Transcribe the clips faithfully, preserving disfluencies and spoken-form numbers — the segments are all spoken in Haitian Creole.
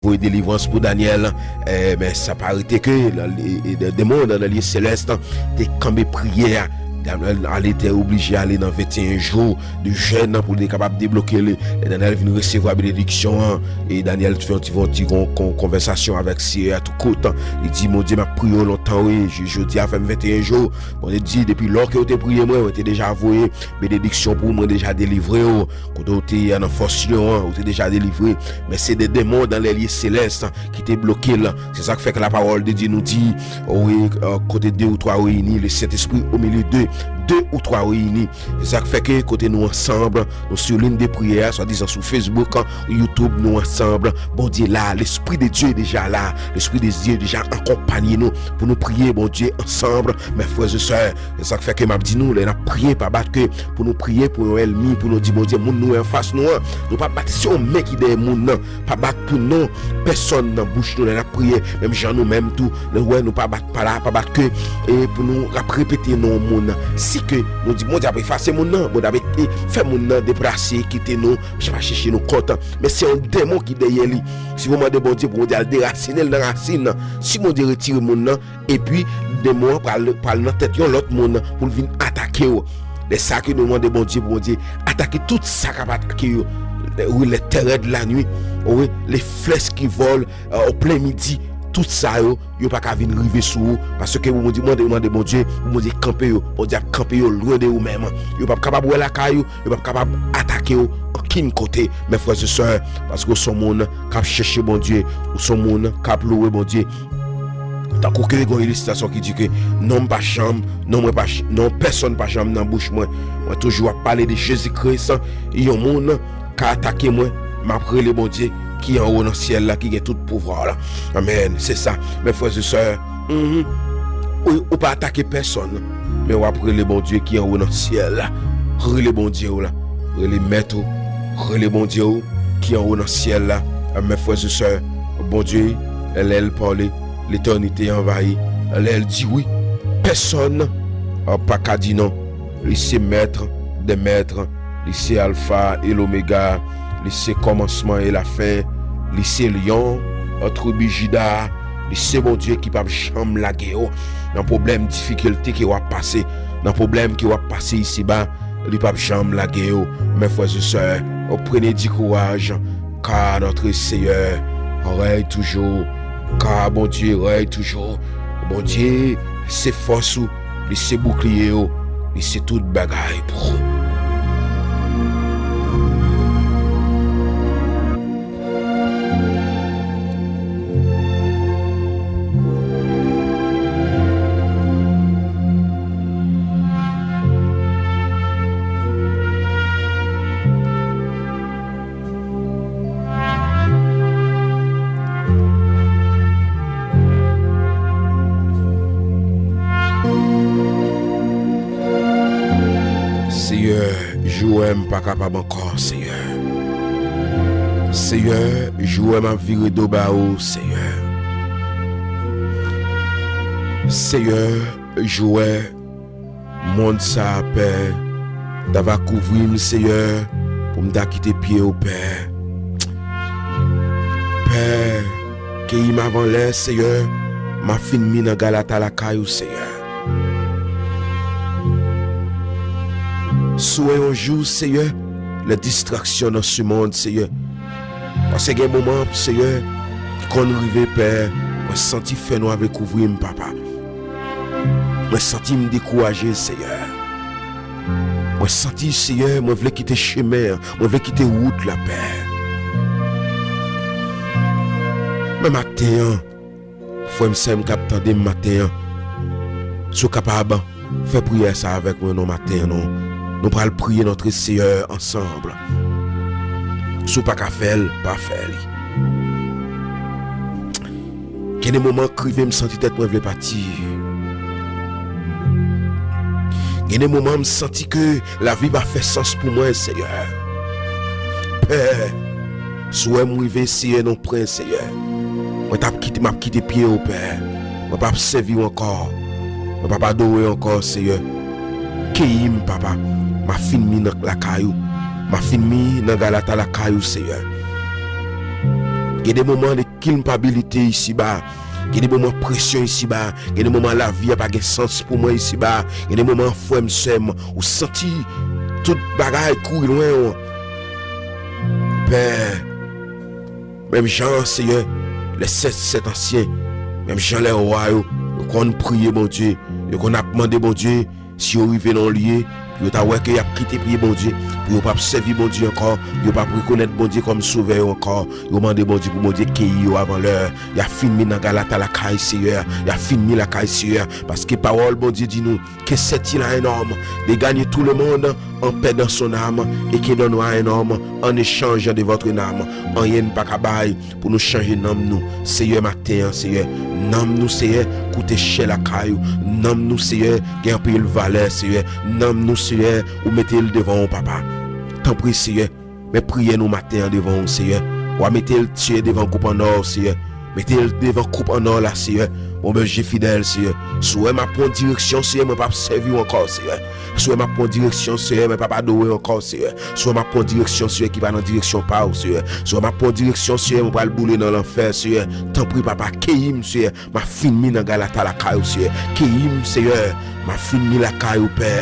voye delivrans pou Danyèl, eh, men sa pa rete ke nan, e, e, de, de mond nan lye selès te kanpe priyè a. Danyèl ale, te oblije ale nan venteyen jou de jèn pou li kapab debloke li. Lè Danyèl vin resevwa benediksyon an, e Danyèl fè yon ti, fè yon ti kon, kon, konvèsasyon avèk Seyè a tou kout. Li di, Bondye, m ap priye w lontan, wi. J-, jodi a fè m venteyen jou. Bondye di, depi lò ke w te priye mwen, mwen te deja voye benediksyon pou ou, mwen deja delivre w. Kote w te ye a nan fòs lyon an, ou te deja delivre. Men se de demon dan lè lye selès ki te bloke l. Se sa k fè ke lapawòl de Dye nou di, wi, euh, kote de ou twa reyini, le Sentespri o milye de de ou twa reyini. Se sa k fè ke kote nou ansanm, nou sou liy de priyè, swadizan sou Facebook, YouTube, nou ansanm. Bondye la, Lespri de Dye deja la. Lespri de Dye deja akonpanye nou pou nou priye Bondye ansanm. Men frè e sè, se sa k fè ke m ap di nou, lè n ap priye, pa bat ke pou nou priye pou yon ènmi, pou nou di, Bondye, moun nou wè anfas nou an, nou pa bat, se yon men ki dèyè moun nan. Pa bat pou non pèsòn nan bouch nou lè n ap priye. Menm jan nou menm tou, lè w wè nou pa bat pa la, pa bat ke, e pou nou ap repete non moun nan. Si ke nou di, Bondye ap efase moun nan, Bondye ap e, fè moun nan deplase, kite nou, pa chèche nou kont. Men se yon demon ki dèyè li. Si w mande Bondye pou Bondye al derasinen l nan rasin nan, si Bondye retire moun nan, epi demon an pral, pral nan tèt yon lòt moun pou l vin atake w. Lè sa ke nou mande Bondye pou Bondye atake tout sa k ap atake yo. Wi, les terreurs de la nuit, wi, les flèches qui volent, euh, au plein midi, tout sa yo, yo pa ka vin rive sou ou, paske pou Bondye, mande, mande Bondye pou Bondye kanpe yo. Bondye ap kanpe yo lwen de ou menm. Yo p ap kapab wè lakay ou, yo p ap kapab atake w ankenn kote. Men frè e sè, paske w se yon moun k ap chèche Bondye, ou se yon moun k ap louwe Bondye. Tankou ke gen yon ilistrasyon ki di ke non m pa janm, non mwen pa j-, non pèsòn pa janm nan bouch mwen. Mwen toujou ap pale de Jezi Kris, yon moun ka atake mwen, m ap rele Bondye ki anwo nan syèl la, ki gen tout pouvwa la. Amèn. Se sa. Men frè e sè, mhm, ou, ou pa atake pèsòn, men w ap rele Bondye ki anwo nan syèl la. Rele Bondye w la. Rele Mèt ou. Rele Bondye w ki anwo nan syèl la. Men frè e sè, Bondye, lè l pale, letènite anvayi. Lè l di wi, pèsòn, a, pa ka di non. Li se Mèt dè mèt. Li se Alfa e Lomega. Li se kòmansman e lafen. Li se Lyon, a, tribi Jida. Li se Bondye ki p ap janm lage w nan pwoblèm, difikilte ke w ap pase, nan pwoblèm ke w ap pase isiba. Li p ap janm lage w. Men frè e sè, prenez du courage, car notre Seigneur règne toujours, car Bondye règne toujours. Bondye se fòs ou, li se boukliye ou, li se tout bagay pou ou. Seyè, jou wè m pa kapab ankò, Seyè. Seyè, jou wè m ap vire do ba ou, Seyè. Seyè, jou wè mond sa, Pè, ta va kouvri m, Seyè, pou m ta kite pye ou, Pè. Pè, keyi m avan lè, Seyè, m ap fin mi nan galata lakay ou, Seyè. Souwè yon jou, Seyè, les distractions dans ce monde, Seyè. Paske gen moman, Seyè, ki konn rive, Pè, mwen santi fènwa vle kouvri m, Papa. Mwen santi m dekouraje, Seyè. Mwen santi, Seyè, mwen vle kite chemen an, mwen vle kite wout la, Pè. Men maten an, frè m, sè m k ap tande m maten an, si w kapab, fè priyè sa avèk mwen non maten an, non. Nou pral priye Notre Seyè ansanm. Si w pa ka fè l, pa fè li. Gen de moman k rive m santi tèt mwen vle pati. Gen de moman m santi ke lavi pa fè sans pou mwen, Seyè. Pè, si w wè m rive, Seyè, non pran, Seyè. Mwen t ap kite, m ap kite pye w, Pè. Mwen p ap sèvi w ankò. Mwen p ap adore w ankò, Seyè. Keyi m, Papa. M ap fin mi nan lakay ou. M ap fin mi nan galata lakay ou, Seyè. Gen de moman de kilpabilite isiba. Gen de moman presyon isiba. Gen de moman lavi a pa gen sans pou mwen isiba. Gen de moman, frè m, sè m, ou santi tout bagay kouri lwen w. Pè, menm jan, Seyè, lè sèt, sèt ansyen, menm jan lè wa yo, yo konn priye Bondye, yo konn ap mande Bondye, si yo rive nan yon lye, pou yo ta wè ke y ap kite pye Bondye, pou yo p ap sèvi Bondye ankò, yo p ap rekonèt Bondye kòm Sovè yo ankò, yo mande Bondye pou Bondye keyi yo avan lè. Y ap fin mi nan galata lakay Seyè, y ap fin mi lakay Seyè, paske pawòl Bondye di nou, que sert-il à un homme de gagner tout le monde en perdant son âme et que donne à un homme en échange de votre âme? Anyen n pa ka bay pou nou chanje nanm nou. Seyè, maten an, Seyè, nanm nou, Seyè, koute chè lakay ou. Nanm nou, Seyè, gen anpil valè, Seyè. Nanm nou, Seyè, ou mete l devan ou, papa. Tanpri, Seyè, men priyè nou maten an devan ou, Seyè. W a mete l, Seyè, devan koup an nò, Seyè. Mete l devan koup an nò la, Seyè. Bon, Bondye fidèl, Seyè. Si w wè m ap pran direksyon, Seyè, mwen p ap sèvi w ankò, Seyè. Si w wè m ap pran direksyon, Seyè, mwen p ap adore w ankò, Seyè. Si w wè m ap pran direksyon, Seyè, ki pa nan direksyon pa w, Seyè. Si w wè m ap pran direksyon, Seyè, mwen pral boule nan lanfè, Seyè. Tanpri, papa, keyi m, Seyè. M ap fin mi nan galata lakay ou, Seyè. Keyi m, Seyè. M ap fin mi lakay ou, Pè.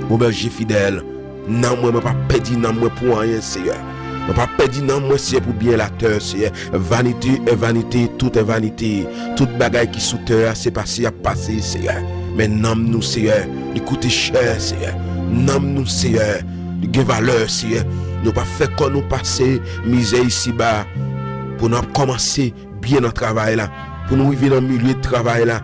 Bon, Bondye fidèl. Nanm mwen, mwen p ap pèdi nanm mwen pou anyen, Seyè. Mwen p ap pèdi nanm mwen, Seyè, pou byen latè, Seyè. Vanité est vanité, tout est vanité. Tout bagay ki sou tè a, se pase y ap pase, Seyè. Men nanm nou, Seyè, li koute chè, Seyè. Nanm nou, Seyè, li gen valè, Seyè. Nou p ap fè kò nou pase mizè isiba pou n ap kòmanse byen nan travay la. Pou nou rive nan milye travay la,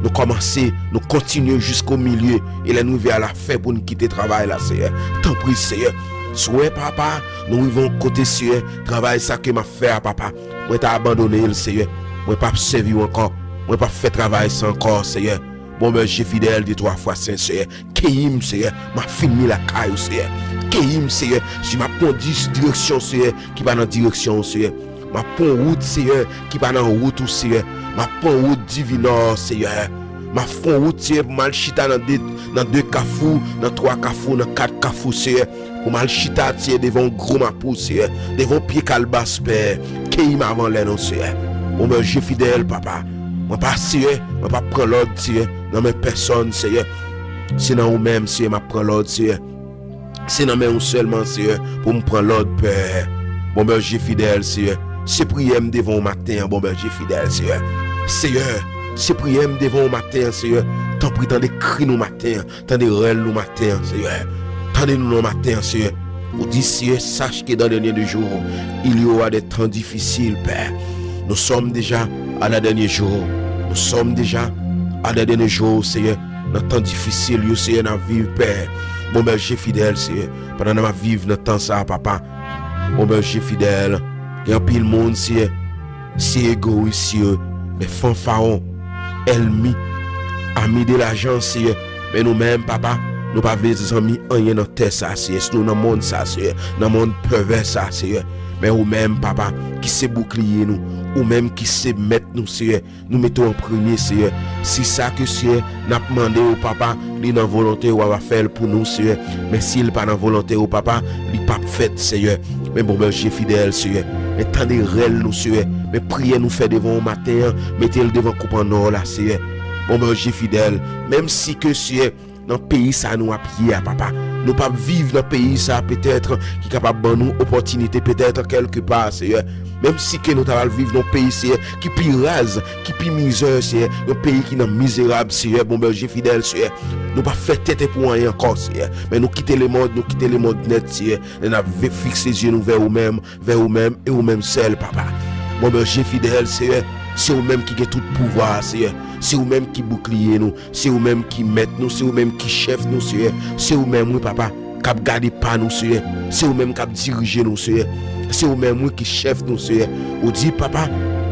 nou kòmanse, nou kontinye jisko milye, e lè nou rive alafen pou n kite travay la, Seyè. Tanpri, Seyè. Si w wè, papa, nou rive yon kote, Seyè, travay sa ke m ap fè a, papa, mwen ta abandone l, Seyè. Mwen p ap sèvi w ankò. Mwen p ap fè travay sa ankò, Seyè. Bon, Bondye fidèl, de twa fwa sen, Seyè. Keyi m, Seyè. M ap fin mi lakay ou, Seyè. Keyi m, Seyè. Si m ap pran dis direksyon, Seyè, ki pa nan direksyon ou, Seyè. M ap pran wout, Seyè, ki pa nan wout ou, Seyè. M ap pran wout Divinò, Seyè. M ap pran wout, Seyè, pou m al chita nan de, nan de kafou, nan twa kafou, nan kat kafou, Seyè. Pou m al chita, Seyè, devan yon gwo mapou, Seyè. Devan yon pye kalbas, Pè. Keyi m avan lè non, Seyè. Bon, Bondye fidèl, papa. Mwen pa, Seyè, mwen pa pran lòd, Seyè, nan men pèsòn, Seyè. Se nan ou menm, Seyè, m ap pran lòd, Seyè. Se nan men ou sèlman, Seyè, pou m pran lòd, Pè. Bon, Bondye fidèl, Seyè. Se priyè m devan ou maten an, bon, Bondye fidèl, Seyè. Seyè, se priyè m devan ou maten an, Seyè. Tanpri, tande kri nou maten an. Tande rèl nou maten an, Seyè. Tande nou nan maten an, Seyè. Ou di, Seyè, sache que dans les derniers jours, il y aura des temps difficiles, Pè. Nous sommes déjà à la dernier jour. Nous sommes déjà à la dernier jour, Seyè. Nan tan difisil yo, Seyè, n ap viv, Pè. Bon, Bondye fidèl, Seyè. Pandan n ap viv nan tan sa a, papa. Bon, Bondye fidèl. Gen anpil moun, Seyè. Se egoyis yo, les fanfarons, ennemis, amis de l'argent, Seyè. Men nou menm, papa, nou pa vle zanmi anyen nan tè sa, Seyè. Si nou nan mond sa, Seyè, nan mond pèvè sa, Seyè. Men ou menm, papa, ki se boukliye nou, ou menm ki se mèt nou, Seyè. Nou mete w an premye, Seyè. Si sa ke, Seyè, n ap mande w, papa, li nan volonte w, w a fè l pou nou, Seyè. Men si l pa nan volonte w, papa, li p ap fèt, Seyè. Men bon, Bondye fidèl, Seyè. Men tande rèl nou, Seyè. Men priyè nou fè devan w maten an, mete l devan koup an nò la, Seyè. Bon, Bondye fidèl. Menm si ke, Seyè, nan peyi sa nou ap ye a, papa. Nou p ap viv nan peyi sa, petèt, ki kapab ban nou opòtinite, petèt, kèlke pa, Seyè. Menm si ke nou ta pral viv nan peyi, Seyè, ki pi raz, ki pi mizè, Seyè. Yon peyi ki nan mizerab, Seyè, bon, Bondye fidèl, Seyè. Nou pa fè tenten pou anyen ankò, Seyè. Men nou kite lemonn, nou kite lemonn nèt, Seyè. Lè n ap ve-, fikse zye nou vè ou menm, vè ou menm e ou menm sèl, papa. Bon, Bondye fidèl, Seyè, se ou menm ki gen tout pouvwa a, Seyè. Se ou menm ki boukliye nou, se ou menm ki mèt nou, se ou menm ki chèf nou, Seyè. Se ou menm, wi, papa, k ap gade pa nou, Seyè. Se ou menm k ap dirije nou, Seyè. Se ou menm, wi, ki chèf nou, Seyè. Ou di, papa,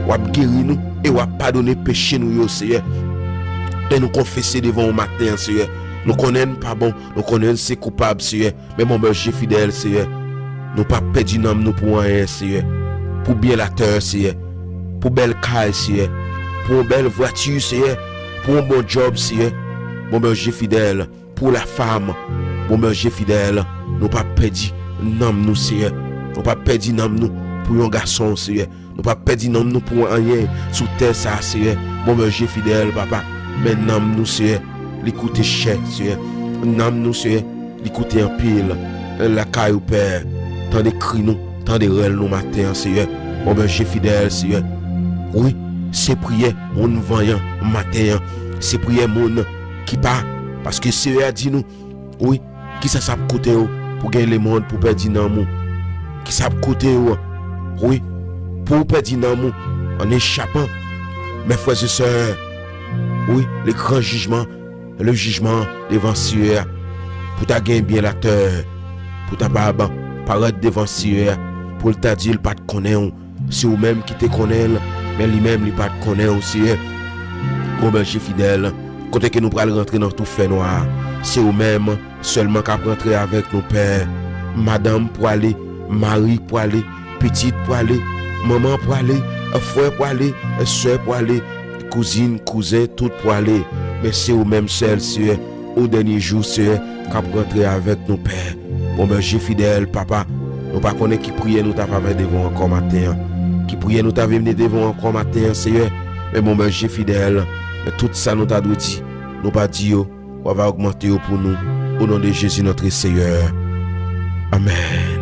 w ap geri nou e w ap padone peche nou yo, Seyè. E nou konfese devan ou maten an, Seyè. Nou konnen n pa bon, nou konnen n se koupab, Seyè. Men bon, Bondye fidèl, Seyè, nou p ap pèdi nanm nou pou anyen, Seyè. Pou byen latè, Seyè. Pou bèl kay, Seyè. Pou yon bèl vwati, Seyè. Pou yon bon djòb, Seyè. Bon, Bondye fidèl. Pou lafam. Bon, Bondye fidèl. Nou p ap pèdi nanm nou, Seyè. Nou p ap pèdi nanm nou pou yon gason, Seyè. Nou p ap pèdi nanm nou pou anyen sou tè sa a, Seyè. Bon, Bondye fidèl, papa. Men nanm nou, Seyè, li koute chè, Seyè. Nanm nou, Seyè, li koute anpil. Lakay ou, Pè, tande kri nou, tande rèl nou maten an, Seyè. Bon, Bondye fidèl, Seyè. Wi, se priyè moun vanyan maten an. Se priyè moun ki pa. Paske Seyè a di nou, wi, kisa sa ap koute w pou gen lemonn, pou pèdi nanm ou? Kisa ap koute w? Wi, pou w pèdi nanm ou an echapan. Mes frères et sœurs, wi, le gran jijman, le jijman devan Seyè a, pou ta gen byen latè, pou ta pa parèt devan Seyè a, pou l ta di l pa t konnen w, se ou menm ki te konnen l, men li menm li pa t konnen w, Seyè. Bon, Bondye fidèl, kote ke nou pral rantre nan tou fènwa a, se ou menm sèlman k ap rantre avèk nou, Pè. Madanm pwale, mari pwale, pitit pwale, manman pwale, frè pwale, sè pwale, kouzin, kouzen, tout pwale. Men se ou menm sèl, Seyè, o dènye jou, Seyè, k ap rantre avèk nou, Pè. Bon, Bondye fidèl, papa, nou pa konnen ki priyè nou t ap avè devan w ankò maten an. Ki priyè nou t ap mennen devan w ankò maten an, Seyè. Men bon, Bondye fidèl, men tout sa nou ta dwe di, nou pa di yo, w ap ogmante yo pou nou. O non de Jezi, notre Seyè. Amèn.